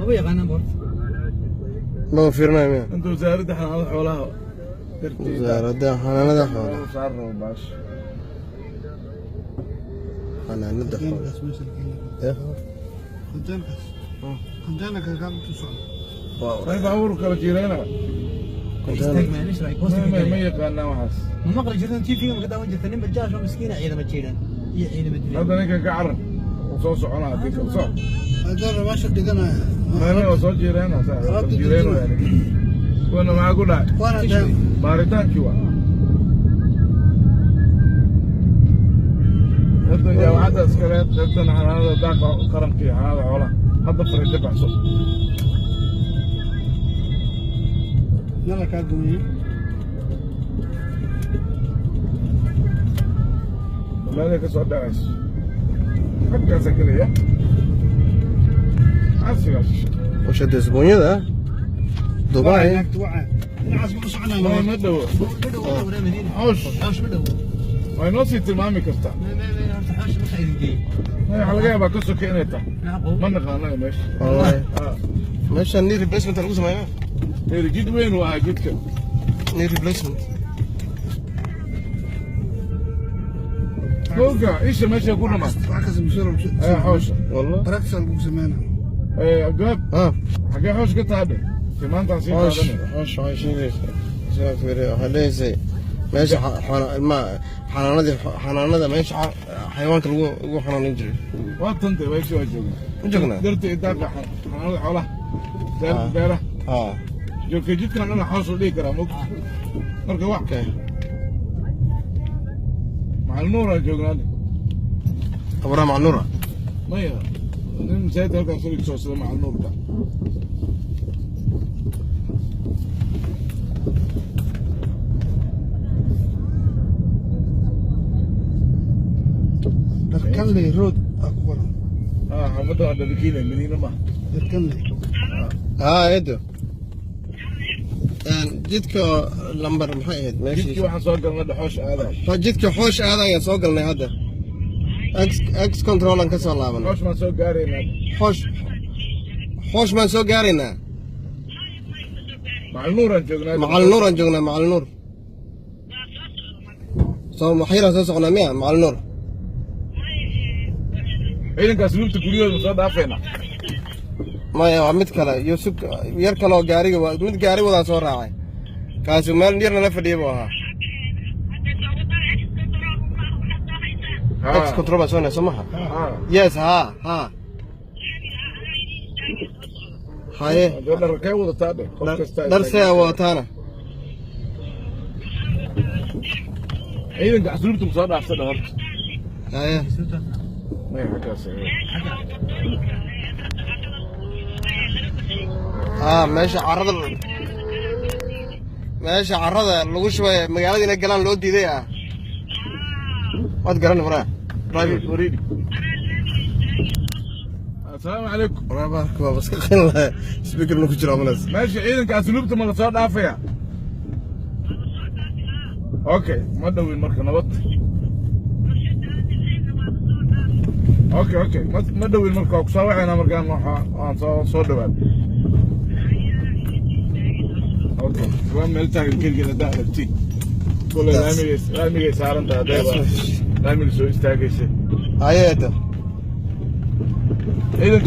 Maba yaqaanaan horta. Maba fiirinayo miya? Inta wasaaradda xanaanada xoolaha. Wasaaradda xanaanada xoolaha. Saar rabo baash. Xanaanada xoolaha. Hoteelkaas meesha la geyn. Eh? Hoteelkaas. Hoteelka kaa ku socda. May baabuur kala jiirayna. Istaag maalis raay. Ma yaqaanaan waxaas. Ma maqli jirtan TV-ga, ma ka daawan jirta nin bajaaj oo miskiina ciidama jiiran iyo ciidama dileen. Hadda ninkan ka carar uu soo soconaa haddii kale soo. Hoteelka meesha dhiganaya. Maya, waa soo jiirayna saa jiirayna. Kuwana maxaa ku dhacay? Kuwana dee. Baaritaankii waa. Hadda jaamacadda iskale qaybtan xanaanada daaqa qaranka iyo xanaanada xoolaha hadda fariinta baxso. Nala kaa gooyey. Meelay ka soo dhacayso xaggaasa gelaya casigaas. Warshada isbuunyada Dubai. Wacay. Dhinacaas ma u soconaa. Ma dhowo. Ma dhow, ma dhow Madiina. Xoosh. Xoosh ma dhow. Way noo sii tilmaami kartaa. Ma horta xoosh marka idin geeyo. Waxaa laga yaabaa ka soke inay tahay. Macquul. Ma naqaanaga meesha. Wallahi meeshan knee replacement lagu sameeyaa. Heri jid weyn uu ahaa jidka. Knee replacement. Dhulka isha meesha ku dhamaa. Wax kasta mashiir. Ee xoosha. Wallah. Practice lagu sameynaa. Ee Abdiwahaab. Ha. Xagee xoosh ka tahay tilmaantaan sii Xoosh. qaadanay. Xoosh waxay sheegaysaa soo fiiriyo, waxay leeyahay meesha xoolo ilmaha xanaanadii, xanaanada meesha xayawaanka lagu xanaaneyn jiray. Waa tantay, meesha waa joognaa. Ma joognaa? Darta iyo daaqa xanaanada xoolaha beeraha. Ha. Joogka jidkan dhana xoosh la dhihi karaa mogta marka wax. Okay. Macal nuuraan joognaa. Abraha macal nuura. Maya, nin masaajidka halkaan soo soo sida macal nuurka. Darkanley Road aa ku qoran. Ah, xaafadda waa Dharikiile, Madiina maaha. Darkanley. Ha eedo, jidka lambar maxay ahayd jidkii meeshii? Waxaan soo galnay dhaxoosh aadaay. Jidka xoosh aada ayaan soo galnay hadda. Ex control aan ka soo laabanay. Xoosh baan soo gaaraynaa. Xoosh baan soo gaaraynaa. Macal nuuraan joognaa. Macal nuur aan joognaa, macal nuur soo maxayraa soo soconaa miya macal nuur? Ciidankaas lugta guryahooda ma soo dhaafayna? Maya, waa mid kale, Yuusuf yar kale oo gaariga mid gaari wadaan soo raacay, kaasi meel yarna la fadhiya buu ahaa. Ex control baan soo soo maha? Yes, ha haye. Dee dharkay wadataa dheh qof kasta. Dhar see wadataana. Ciidanka asluubta ma soo dhaafsa dheh horta. Haye. Maya, xaggaas. Ha, meesha carrada lagu shubay magaalada inay galaan loo diiday ah, waad garan waraa driver. Wareedi. Asalaamu calaykum. Waraa baarka waa baska qin lahaa, speakerna ku jira amanas. Meesha ciidanka asluubta ma la soo dhaafaya? Okay, ma dhowin marka nabad. Okay, ma dhowin marka waa kusoo wacaynaa markaan waxa aan soo dhawaan. Okay, waa meel taagan keligeed haddaa aragtid koley laamigay saaran tahay hadday baa laamiga soo istaagaysa. Haye eedo. Ciidanka.